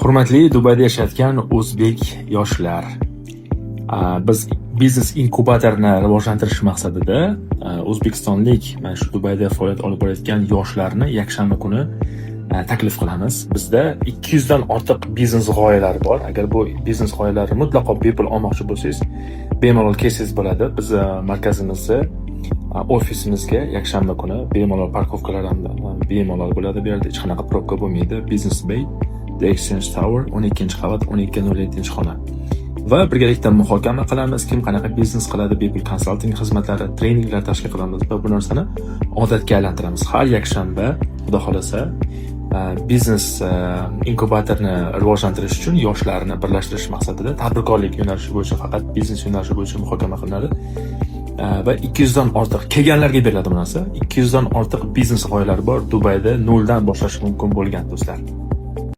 Hurmatli Dubayda yashayotgan o'zbek yoshlar, biz biznes inkubatorni rivojlantirish maqsadida o'zbekistonlik mana shu Dubayda faoliyat olib borayotgan yoshlarni yakshanba kuni taklif qilamiz. Bizda 200 dan ortiq biznes g'oyalari bor. Agar bu biznes g'oyalarini mutlaqo bepul olmoqchi bo'lsangiz, bemalol kelsangiz bo'ladi. Biz markazimizda, ofisimizga yakshanba kuni bemalol, парковка lar ham bemalol bo'ladi bu yerda, hech qanaqa пробка bo'lmaydi. Business Bay, The Exchange Tower, 12-qavat, 1207-xona. Va birgalikda muhokama qilamiz, kim qanaqa biznes qiladi, bepul konsalting xizmatlari, treninglar tashkil qilamiz va bu narsani odatga aylantiramiz. Har yakshanba, Xudo xohlasa, biznes inkubatorni rivojlantirish uchun yoshlarni birlashtirish maqsadida tadbirkorlik yo'nalishi bo'yicha, faqat biznes yo'nalishi bo'yicha muhokama qilinadi. Va 200 dan ortiq kelganlarga beriladi bu narsa. 200 dan ortiq biznes g'oyalari bor Dubayda noldan boshlash mumkin bo'lgan, do'stlar.